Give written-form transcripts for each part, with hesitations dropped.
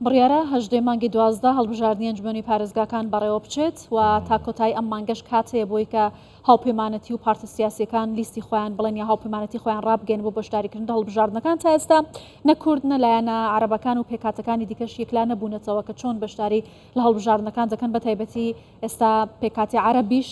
بڕیارە هەژدەی مانگی 12 هەڵبژاردنی ئەنجومەنی پارێزگاکان بەڕێوە بچێت و تا کۆتایی ئەم مانگەش کات هەیە بۆی کە هاوپەیمانەتی و پارتە سیاسیەکان لیستی خۆیان بڵێن یا هاوپەیمانەتی خۆیان ڕابگەن بۆ بەشداریکردن لە هەڵبژاردنەکان تا ئێستا نە کورد نە لایەنە عەرەبەکان و پێکهاتەکانی دیکەش یەکلا نەبوونەتەوە کە چۆن بەشداری لە هەڵبژاردنەکان دەکەن بە تایبەتی ئێستا پێکهاتەی عەرەبیش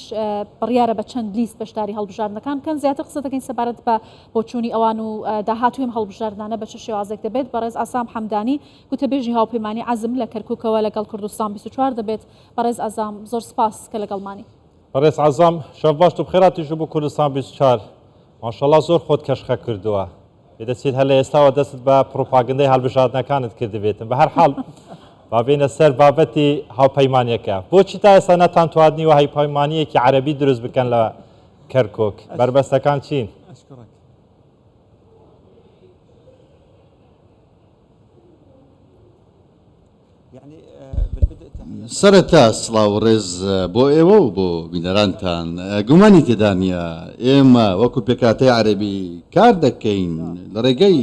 بڕیارە بە چەند لیست بەشداری هەڵبژاردنەکان بکەن. زیاتر قسە دەکەین سەبارەت بە بۆچوونی ئەوان و داهاتووی ئەم هەڵبژاردنانە بە چ شێوازێک دەبێت. بەڕێز عەزام حەمدانی، گوتەبێژی هاوپەیمانی عەزم لە کەرکووکەوە لەگەڵ کوردستان 24 دەبێت. بەڕێز عەزام زۆر سپاس کە لەگەڵمانی. بەڕێز عەزام شەڤ باش تو بخێراتیش بۆ کوردستان 24. ماشەڵا زۆر خۆت کەشخە کردووە. پێدەچێت هەر لە ئێستاوە دەستت بە پڕوپاگەندەی هەڵبژاردنەکانت کردبێتن. بە هەر حاڵ با بێینە سەر بابەتی هاوپەیمانیەکە. بۆچی تا ئێستا نەتانتوانیوە هەیپەیمانیەکی عەرەبی دروست بکەن لە کەرکوک؟ بەربەستەکان چین؟ سەرەتا سڵاو و ڕێز بۆ ئێوە و بۆ بینەرانتان. گومانی تێدا نییە ئێمە وەکو پێکهاتەی عەرەبی کار دەکەین لە ڕێگەی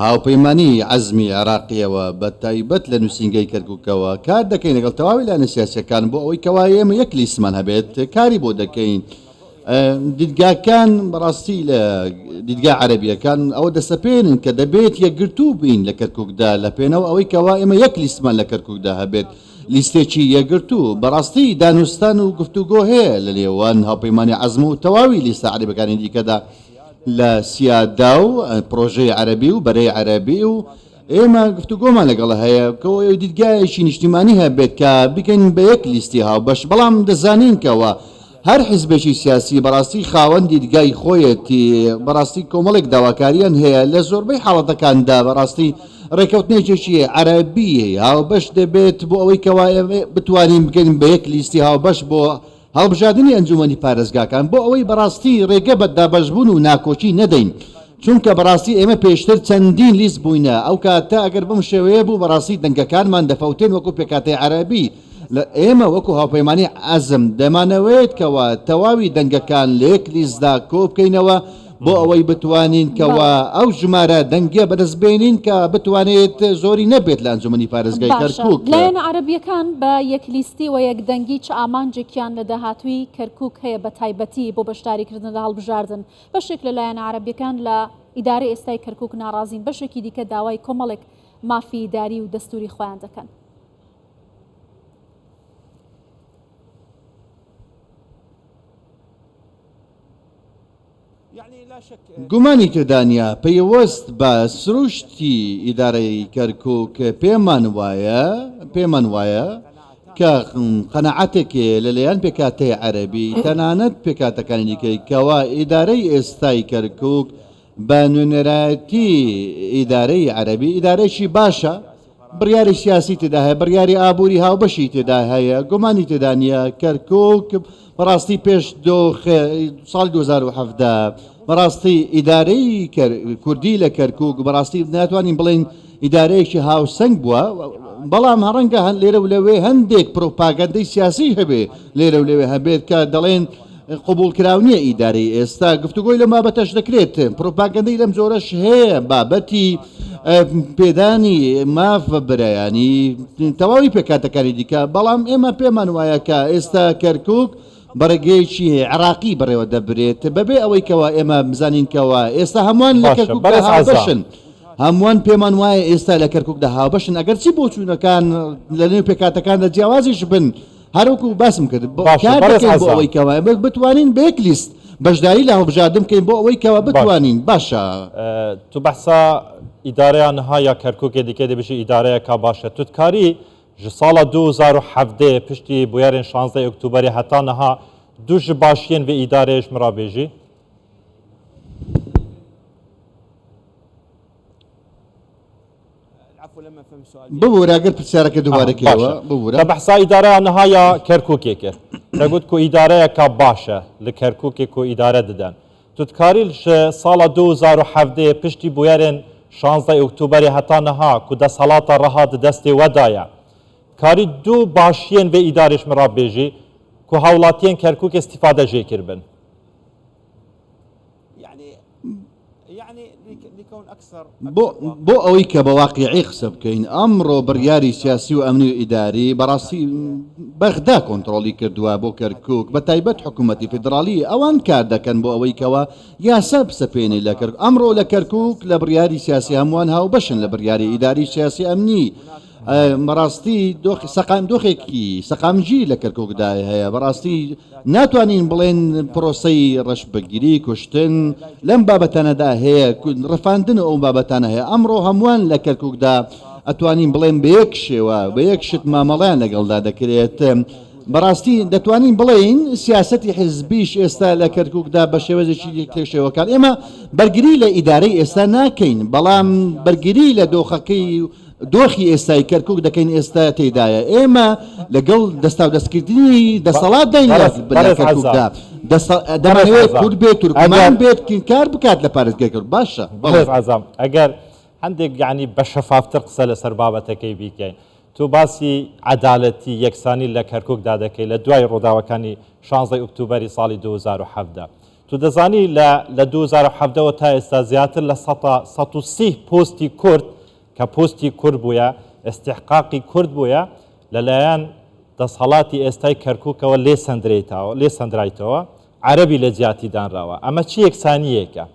هاوپەیمانی عەزمی عێراقییەوە بە تایبەت لە نووسینگەی کەرکووکەوە کار دەکەین لەگەڵ تەواوی لایەنە سیاسییەکان بۆ ئەوەی کەوا ئێمە یەک لیستمان هەبێت کاری بۆ دەکەین. دیدگاکان بەڕاستی لە دیدگا عەرەبییەکان ئەوە دەسەپێنن کە دەبێت یەکگرتوو بین لە کەرکووکدا لە پێناو ئەوەی کەوا ئێمە یەک لیستمان لە کەرکووکدا هەبێت لیستێکی یەکگرتوو بەڕاستی دانوستان و گفتوگۆ هەیە لە نێوان هاوپەیمانی عەزم و تەواوی لیستە عەرەبەکانی دیکەدا لە سیادا و پرۆژەی عەرەبی و بەرەی عەرەبی و ئێمە گفتوگۆمان لەگەڵ هەیە کە دیدگایەکی نیشتیمانی هەبێت کە بگەین بە یەک لیستی هاوبەش بەڵام دەزانین کەوا هەر حیزبێکی سیاسی بەڕاستی خاوەن دیدگای خۆیەتی، بەڕاستی کۆمەڵێک داواکاریان هەیە، لە زۆربەی حاڵەتەکاندا بەڕاستی ڕێکەوتنێکێکی عەرەبی هاوبەش دەبێت بۆ ئەوەی کەوا ئێمە بتوانین بگەین بە یەک لیستی هاوبەش بۆ هەڵبژاردنی ئەنجومەنی پارێزگاکان بۆ ئەوەی بەڕاستی ڕێگە بە دابەشبوون و ناکۆکی نەدەین چونکە بەڕاستی ئێمە پێشتر چەندین لیست بووینە ئەو کاتە ئەگەر بەم شێوەیە بوو بەڕاستی دەنگەکانمان دەفەوتێن وەکو پێکهاتەی عەرەبی لە ئێمە وەکو هاوپەیمانی عەزم دەمانەوێت کەوا تەواوی دەنگەکان لە یەک لیستدا کۆبکەینەوە بۆ ئەوەی بتوانین کەوا ئەو ژمارە دەنگە بەدەست بێنین کە بتوانێت زۆری نەبێت لە ئەنجومەنی پارێزگای باشە کەرکوک. لایەنە عەرەبییەکان بە یەک لیستی و یەک دەنگی چ ئامانجێکیان لە داهاتووی کەرکوک هەیە بە تایبەتی بۆ بەشداریکردن لە هەڵبژاردن؟ بەشێک لە لایەنە عەرەبییەکان لە ئیدارەی ئێستای کەرکوک ناڕازین، بەشێکی دیکە داوای کۆمەڵێک مافی ئیداری و دەستووری خۆیان دەکەن. گومانی تێدا نییە پەیوەست بە سروشتی ئیدارەی کەرکوک پێمان وایە پێمان وایە کە قەناعەتێک هەیە لەلایەن پێکهاتەی عەرەبی تەنانەت پێکهاتەکانی دیکەی کەوا ئیدارەی ئێستای کەرکوک بە نوێنەرایەتی ئیدارەی عەرەبی ئیدارەیەکی باشە، بڕیاری سیاسی تێدا هەیە، بڕیاری ئابووری هاوبەشی تێدا هەیە، گومانی تێدا نییە کەرکووک بەڕاستی پێش دۆخ ساڵی 2017 بەڕاستی ئیدارەی کوردی لە کەرکووک بەڕاستی ناتوانین بڵێین ئیدارەیەکی هاوسەنگ بووە، بەڵام ڕەنگە هەن لێرە و لەوێ هەندێک پرۆپاگەندەی سیاسی هەبێ لێرە و لەوێ هەبێت کە دەڵێن قبوڵکراو نییە ئیدارەی ئێستا گفتوگۆی لەم بابەتەش دەکرێت پروپاگەندەی لەم جۆرەش هەیە بابەتی پێدانی ماف بە برایانی تەواوی پێکاتەکانی دیکە بەڵام ئێمە پێمان وایە کە ئێستا کەرکک بە ڕێگەیەکی عراقی بەڕێوە دەبرێت بەبێ ئەوەی کەوا ئێمە بزانین کەوا ئێستا هەمووان لە کەرکک هاوبەشن. هەمووان پێمان وایە ئێستا لە کەرککدا هاوبەشن ئەگەرچی بۆچوونەکان لە نێو پێکاتەکاندا جیاوازیش بن هەروەکو باسم کرد باشە کار بەڕێز دەکەین بۆ عەزام. ئەوەی کەوا ئێمە بتوانین بە یەک لیست بەشداری لە هەڵبژاردن بکەین بۆ ئەوەی کەوا باشە. بتوانین باشە. تو بەحسا ئیدارەیا niha ya Kerkûkê dikê dibêjî îdareyeka baş e. Tu dikarî ji sala 2017 piştî bûyerên 16 Oktoberê heta niha du ji başiyên vê îdareyê ji min re bêjî? ببورە گەر پرسیارەکە دووبارە کەیەوە ببورە. تە بەحسا ئیدارەیا niha ya Kerkûkê kir. Te got ku îdareyeka baş e li Kerkûkê ku îdare diden. Tu dikarî ji sala 2017 piştî bûyerên 16 Oktoberê heta niha ku desthelata reha di destê we de ye, dikarî du başiyên vê îdarê ji min re bêjî ku hewlatiyên Kerkûkê îstîfade jê kiribin? بۆ بۆ ئەوەی کە بە واقیعی قسە بکەین، ئەمڕۆ بڕیاری سیاسی و ئەمنی و ئیداری بەڕاستی بەغدا کۆنتڕۆڵی کردووە بۆ کەرکوک، بە تایبەت حکوومەتی فیدڕاڵی، ئەوان کار دەکەن بۆ ئەوەی کەوا یاسا بسەپێنێ لە کەرکوک. ئەمڕۆ لە کەرکوک لە بڕیاری سیاسی هەمووان هاوبەشن لە بڕیاری ئیداری سیاسی ئەمنی. بەڕاستی دۆخی سەقام دۆخێکی سەقامگیر لە کەرکوکدا هەیە بەڕاستی ناتوانین بڵێن پرۆسەی ڕەشبگیری کوشتن لەم بابەتانەدا هەیە ڕفاندن و ئەو بابەتانە هەیە ئەمڕۆ هەمووان لە کەرکوکدا ئەتوانین بڵێن بە یەک شێوە بە یەک شت مامەڵیان لەگەڵدا دەکرێت بەڕاستی دەتوانین بڵێین سیاسەتی حزبیش ئێستا لە کەرکوکدا بە شێوەزێکی لە شێوەکان ئێمە بەرگری لە ئیدارەی ئێستا ناکەین بەڵام بەرگری لە دۆخەکەی دۆخی ئێستای کەرکوک دەکەین ئێستا تێیدایە ئێمە لەگەڵ دەستاودەستکردنی دەسەڵاتداین لە کەرکوکدا دەمانەوێت کورد بێت تورکمان بێت کار بکات لە پارێزگای کەرکوک باشە بەڕێز عەزام ئەگەر هەندێک یعنی بە شەفافتر قسە لەسەر بابەتەکەی بیکەین تۆ باسی عەدالەتی یەکسانی لە کەرکوکدا دەکەی لە دوای ڕووداوەکانی 16 ئۆکتوبەری ساڵی 2017 تۆ دەزانی لە لە 2017 وە تا ئێستا زیاتر لە 130 پۆستی کورد کە پۆستی کورد بوویە، ئیستیحقاقی کورد بوویە، لەلایەن دەسهەڵاتی ئێستای کەرکوکەوە لێ سەندرێیتەوە، لێ سەندرایتەوە، عەرەبی لە جیاتی دانراوە. ئەمە چ یەکسانییەکە؟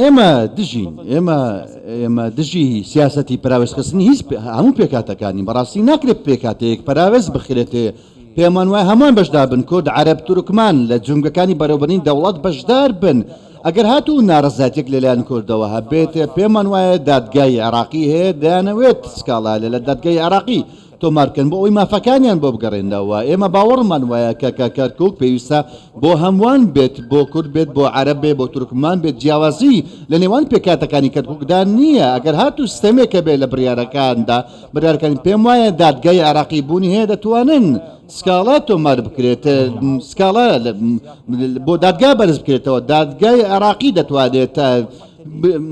ئێمە دژین، ئێمە ئێمە دژی سیاسەتی پەراوێزخستنی هیچ هەموو پێکهاتەکانین، بەڕاستی ناکرێت پێکهاتەیەک پەراوێز بخرێت، پێمان وایە هەمووان بەشدار بن، کورد، عەرەب، تورکمان لە جومگەکانی بەڕێوەبردنی دەوڵەت بەشدار بن. ئەگەر هاتوو ناڕەزایەتیەک لەلایەن کوردەوە هەبێت، پێمان وایە دادگای عێراقی هەیە، دەیانەوێت سکاڵا لە دادگای عێراقی تۆمار بکەن بۆ ئەوەی مافەکانیان بۆ بگەڕێنەوە. ئێمە باوەڕمان وایە کە کە کەرکوک پێویستە بۆ هەمووان بێت، بۆ کورد بێت، بۆ عەرەب بێت، بۆ تورکمان بێت، جیاوازی لە نێوان پێکهاتەکانی کەرکوکدا نییە. ئەگەر هاتوو ستەمێک هەبێت لە بڕیارەکاندا، بڕیارەکانی پێم وایە دادگای عێراقی بوونی هەیە دەتوانن سکاڵا تۆمار بکرێت سکاڵا بۆ دادگا بەرز بکرێتەوە دادگای عێراقی دەتوانێت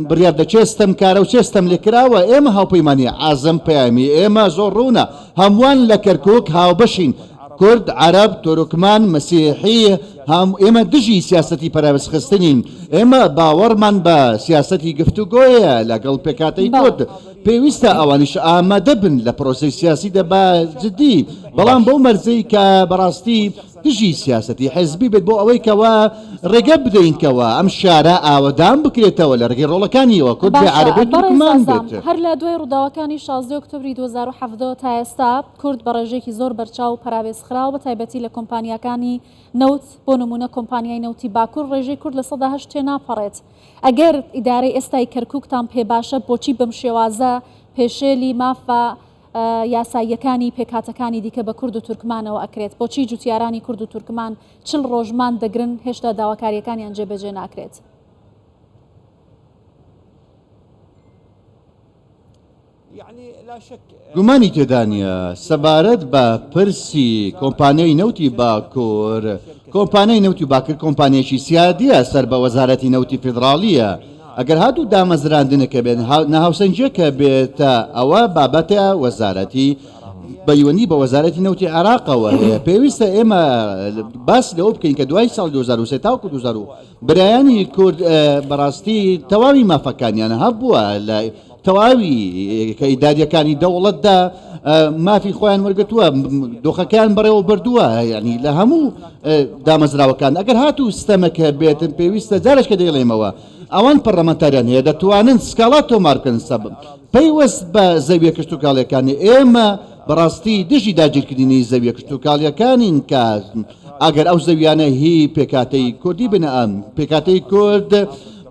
بڕیار دەچێت ستەمکارە و چێ ستەم لێکراوە ئێمە هاوپەیمانی عازم پەیامی ئێمە زۆر ڕوونە هەمووان لە کەرکک هاوبەشین کورد، عەرەب، تورکمان، مەسیحی، هەم ئێمە دژی سیاسەتی پەراوێزخستنین، ئێمە باوەڕمان بە سیاسەتی گفتوگۆیە لەگەڵ پێکهاتەی کورد، پێویستە ئەوانیش ئامادە بن لە پرۆسەی سیاسیدا بە جدی، بەڵام بەو مەرجەی کە بەڕاستی دژی سیاسەتی حزبی بێت بۆ ئەوەی کەوا ڕێگە بدەین کەوا ئەم شارە ئاوەدان بکرێتەوە لە ڕێگەی ڕۆڵەکانیەوە کورد بێ باشە عەرەب بێت بەڕێز تورکمان عەزام بێت. هەر لە دوای ڕووداوەکانی 16 ئۆکتۆبری 2017 تا ئێستا کورد بە ڕێژەیەکی زۆر بەرچاو پەراوێزخراوە بە تایبەتی لە کۆمپانیاکانی نەوت بۆ نموونە کۆمپانیای نەوتی باکوور ڕێژەی کورد 8% تێناپەڕێت ئەگەر ئیدارەی ئێستای کەرکووکتان پێ باشە بۆچی بەم شێوازە پێشێلی مافە یاساییەکانی پێکهاتەکانی دیکە بە کورد و تورکمانەوە ئەکرێت؟ بۆچی جوتیارانی کورد و تورکمان 40 ڕۆژ مان دەگرن هێشتا داواکارییەکانیان جێبەجێ ناکرێت؟ گومانی تێدا نییە سەبارەت بە پرسی کۆمپانیای نەوتی باکوور، کۆمپانیای نەوتی باکر کۆمپانیایەکی سیادییە سەر بە وەزارەتی نەوتی فیدڕاڵییە، ئەگەر هاتوو دامەزراندنێک هەبێت ناهاوسەنگییەک هەبێت ئەوە بابەتە وەزارەتی پەیوەندی بە وەزارەتی نەوتی عێراقەوە هەیە، پێویستە ئێمە باس لەوە بکەین کە دوای ساڵی 2003 تاوەکو 2000 برایانی کورد بەڕاستی تەواوی مافەکانیان هەبووە لە تەواوی کە ئیداریەکانی دەوڵەتدا مافی خۆیان وەرگتووە دۆخەکەیان بەڕێوە بردووە ینی لە هەموو دامەزراوەکان ئەگەر هاتوو ستەمەکە بێتن پێویستە جارێکە دەیڵێمەوە ئەوان پەرلەمانتاریان هەیە دەتوانن سکاڵا تۆمار بکەن سەب پەیوەست بە زەویە کشتتوکاڵیەکانی ئێمە بەڕاستی دژی داگیرکردنی زەویە کشتتوکاڵیەکانین کە ئەگەر ئەو زەویانە هی پێکاتەی کوردی بن ئەم پێکاتەی کورد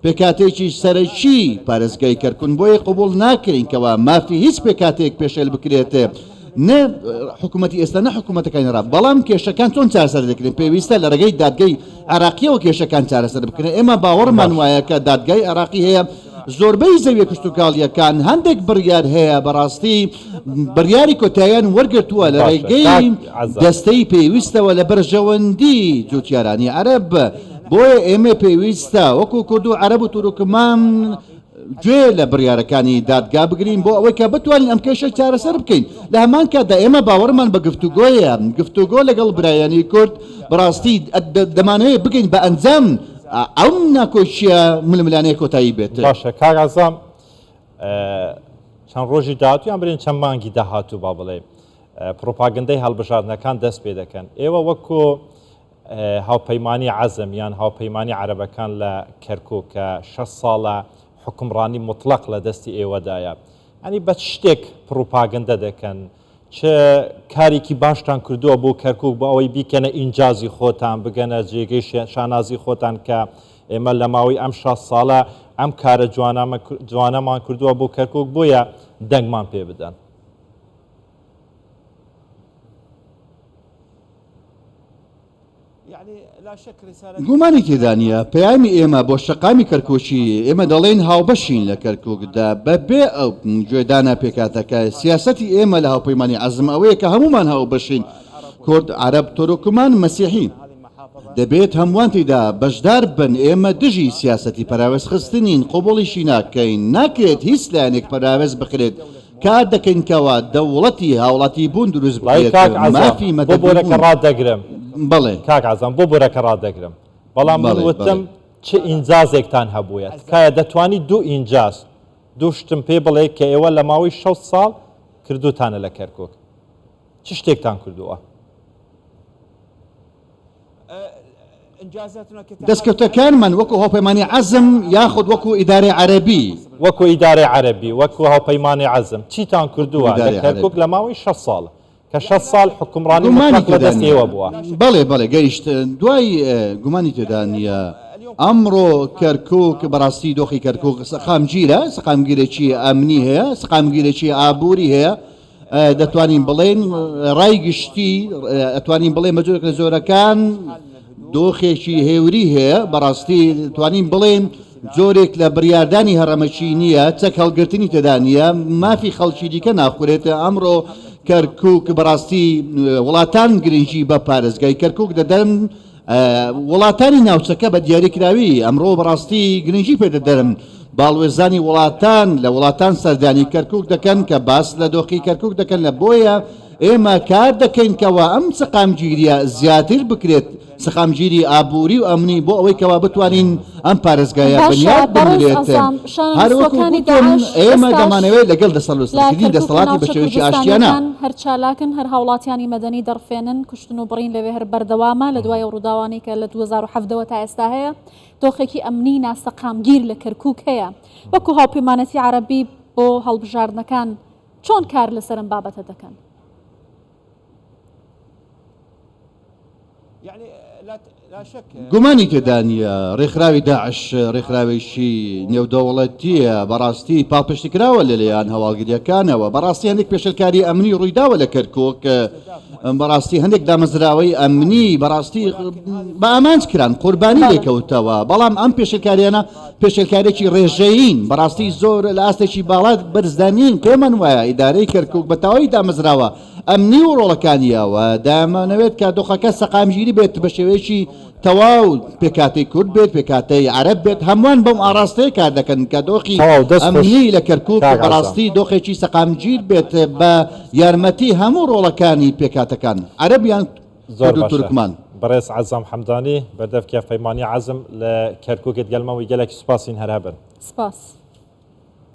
پێکهاتەیەکی سەرەکی پارێزگای کەرکون بۆیە قبوڵ ناکەین کەوا مافی هیچ پێکهاتەیەک پێشێل بکرێت نە حکوومەتی ئێستا نە حکوومەتەکانی ڕا بەڵام کێشەکان چۆن چارەسەر دەکرێن پێویستە لە ڕێگەی دادگەی عێراقیەوە کێشەکان چارەسەر بکرێن ئێمە باوەڕمان وایە کە دادگای عێراقی هەیە زۆربەی زەویە کشتوکاڵیەکان هەندێک بڕیار هەیە بەڕاستی بڕیاری کۆتاییان وەرگرتووە لە ڕێگەی دەستەی پێویستەوە لە بەرژەوەندی جوتیارانی عەرەب بۆیە ئێمە پێویستە وەکو کورد و عەرەب و تورکمان گوێ لە بڕیارەکانی دادگا بگرین بۆ ئەوەی کە بتوانین ئەم کێشە چارەسەر بکەین. لە هەمان کاتدا ئێمە باوەڕمان بە گفتوگۆیە، گفتوگۆ لەگەڵ برایانی کورد بەڕاستی دەمانەوێت بگەین بە ئەنجام ئەم ناکۆکییە ململانێ کۆتایی بێت. باشە کاک عەزام چەند ڕۆژی داهاتوو یان برێن چەند مانگی داهاتوو با بڵێ پڕۆپاگەندەی هەڵبژاردنەکان دەست پێ دەکەن ئێوە وەکو هاوپەیمانی عەزم یان هاوپەیمانی عەرەبەکان لە کەرکوک کە 6 ساڵە حکومڕانی مطلق لە دەستی ئێوەدایە ئەنی بە چ شتێک پڕوپاگەندە دەکەن چ کارێکی باشتان کردووە بۆ کەرکوک بۆ ئەوەی بیکەنە ئینجازی خۆتان بگەنە جێگەی شانازی خۆتان کە ئێمە لە ماوەی ئەم 6 ساڵە ئەم کارە جوانەمان کردووە بۆ کەرکوک بۆیە دەنگمان پێ بدەن. گومانی تێدا نییە پەیامی ئێمە بۆ شەقامی کەرکوکی، ئێمە دەڵێین هاوبەشین لە کەرکوکدا بەبێ ئەو گوێدانە پێکهاتەکە، سیاسەتی ئێمە لە هاوپەیمانی عەزم ئەوەیە کە هەموومان هاوبەشین، کورد، عەرەب، تورکمان، مەسیحی، دەبێت هەمووان تێیدا بەشدار بن، ئێمە دژی سیاسەتی پەراوێزخستنین، قبوڵیشی ناکەین، ناکرێت هیچ لایەنێک پەراوێز بخرێت، کار دەکەین کەوا دەوڵەتی هاوڵاتی بوون دروست وەڵایی بکرێت کاک عەزام مافی بۆ مەدەنی بۆرەکە بوون ڕات دەگرم بەڵێ. کاک عەزام بۆ بۆرەکە ڕات دەگرم بەڵام من بەڵێ وتم بەڵێ. چ ئینجازێکتان هەبوویە تکایە دەتوانی دوو ئینجاز دوو شتم پێ بڵێ کە ئێوە لە ماوەی 6 ساڵ کردوتانە لە کەرکک چ شتێکتان کردووە؟ دەستکەوتەکانمان وەکو هاوپەیمانی عەزم یاخود وەکو ئیدارەی عەرەبی. وەکو ئیدارەی عەرەبی، وەکو هاوپەیمانی عەزم چیتان کردووە لە کەرکوک لە ماوەی 6 ساڵ کە 6 ساڵ حوکمڕانی گومانی موتڵەق لە تێدا دەست نییە. ئێوە بووە؟ بەڵێ بەڵێ گەیشت دوای گومانی تێدا نییە ئەمڕۆ کەرکوک بەڕاستی دۆخی کەرکوک سەقامگیرە، سەقامگیرێکی ئەمنی هەیە، سەقامگیرێکی ئابووری هەیە، دەتوانین بڵێین ڕای گشتی ئەتوانین بڵێن بە جۆرێک لە جۆرەکان دۆخێکی هێوری هەیە بەڕاستی توانین بڵێن جۆرێک لە بڕیاردانی هەڕەمەکی نییە چەک هەڵگرتنی تێدا نییە مافی خەڵکی دیکە ناخورێت ئەمڕۆ کەرکک بەڕاستی وڵاتان گرنگی بە پارێزگای کەرکک دەدەن وڵاتانی ناوچەکە بە دیاریکراوی ئەمڕۆ بەڕاستی گرنگی پێدەدەن، باڵوێزانی وڵاتان لە وڵاتان سەردانی کەرکوک دەکەن کە باس لە دۆخی کەرکوک دەکەن لە بۆیە ئێمە کار دەکەین کەوا ئەم سەقامگیریە زیاتر بکرێت سەقامگیری ئابووری و ئەمنی بۆ ئەوەی کەوا بتوانین ئەم پارێزگایە باشە بنیات بەڕێز بنرێت عەزام شانە هەروەکو نووستووەکانی گوتم داعش ئێمە ئێستاش دەمانەوێت لەگەڵ لە دەسەڵاتکردنی کەرکوک و دەسەڵاتی بە ناوچە شێوەیەکی ئاشتیانە. کوردستانیەکان هەر چالاکن هەر هاوڵاتیانی مەدەنی دەڕفێنن کوشتن و بڕین لەوێ هەر بەردەوامە لە دوای ئەو ڕووداوانەی کە لە 2017 وە تا ئێستا هەیە دۆخێکی ئەمنی ناسەقامگیر لە کەرکوک هەیە وەکو هاوپەیمانەتی عەرەبی بۆ هەڵبژاردنەکان چۆن کار لەسەر ئەم بابەتە دەکەن؟ گومانی تێدا نییە ڕێکخراوی داعش ڕێکخراوێکی نێودەوڵەتییە، بەڕاستی پاڵپشتی کراوە لەلایەن هەواڵگرییەکانەوە، بەڕاستی هەندێک پێشێلکاری ئەمنی ڕوویداوە لە کەرکوک، بەڕاستی هەندێک دامەزراوەی ئەمنی بەڕاستی بە ئامانج کران، قوربانی لێکەوتەوە، بەڵام ئەم پێشێلکاریانە پێشێلکارییەکی ڕێژەیین، بەڕاستی زۆر لە ئاستێکی باڵا بەرزدا نین، پێمان وایە ئیدارەی کەرکوک بە تەواوی دامەزراوە ئەمنی و ڕۆڵەکانیەوە دەمانەوێت کە دۆخەکە سەقامگیری بێت بە شێوەیەکی تەواو پێکهاتەی کورد بێت پێکهاتەی عەرەب بێت هەمووان بەم ئاڕاستەیە کار دەکەن کە دۆخی تەواو دەست خۆش ئەمنی لە کەرکوک کاک عەزام. بەڕاستی دۆخێکی سەقامگیر بێت بە یارمەتی هەموو ڕۆڵەکانی پێکهاتەکان عەرەب یان زۆر کورد و باشە تورکمان. بەڕێز عەزام حەمدانی بەردەڤکی هەڤپەیمانی عەزم لە کەرکوکێت گەلمە وی گەلەکی سوپاسین هەر هەبن. سپاس.